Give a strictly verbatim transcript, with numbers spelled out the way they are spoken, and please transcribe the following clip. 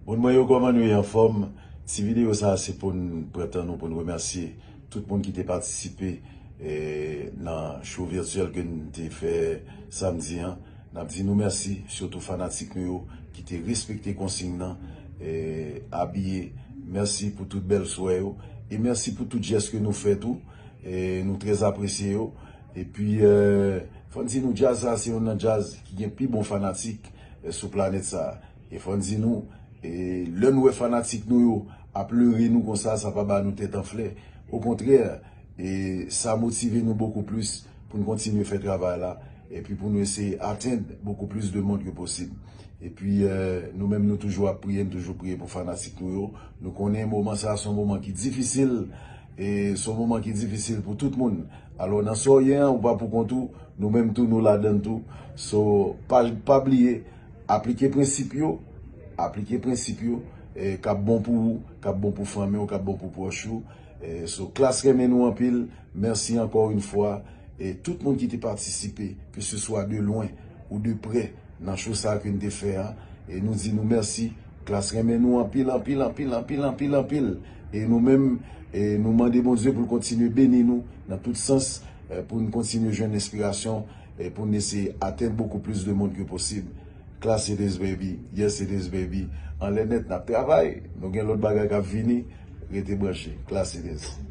Moun mwen yo, kòman nou ye, anfòm? Ti videyo sa a se pou n pran tan nou pou n remèsye tout moun ki te patisipe eh, nan show virtyèl ke n te fè samdi an. N ap di nou mèsi, sitou fanatik nou yo ki te respekte konsiy nan, eh, abiye. Mèsi pou tout bèl swè yo e mèsi pou tout jès ke nou fè tou. Eh, nou trè apresye yo. Epi, eh, fò n di nou, djaz sa se youn nan djaz ki gen pi bon fanatik eh, sou planèt sa a. E fò n di nou, e lè n wè fanatik nou yo ap lere nou konsa, sa pa ba nou tèt anfle. Okontrè, e sa motive nou bokou plis pou n kontinye fè travay la, epi pou nou eseye atenn bokou plis de moun ke posib. Epi, eh, nou menm, nou toujou ap priye, n toujou priye pou fanatik nou yo. Nou konnen moman sa a se yon moman ki difisil, e se yon moman ki difisil pou tout moun. Alò, nan sa w ye an, ou pa pou kont ou, nou menm tou, nou ladann tou. So, pa, pa bliye, aplike prensip yo, aplike prensip yo, eh, k ap bon pou ou, k ap bon pou fanmi w, k ap bon pou pwòch ou. Eh, so, Klass renmen nou anpil. Mèsi ankò yon fwa. E tout moun ki te patisipe, ke se swa de lwen ou de prè, nan show sa a ke n te fè a. E nou di nou mèsi. Klass renmen nou anpil, anpil, anpil, anpil, anpil, anpil. E nou menm, e nou mande Bondye pou l kontinye beni nou nan tout sans, eh, pou n kontinye jwenn enspirasyon, e pou n eseye atenn bokou plis de moun ke posib. Klass, it is, baby. Yes, it is, baby. Anlè nèt, n ap travay. Nou gen lòt bagay k ap vini. Rete branche. Klass, it is.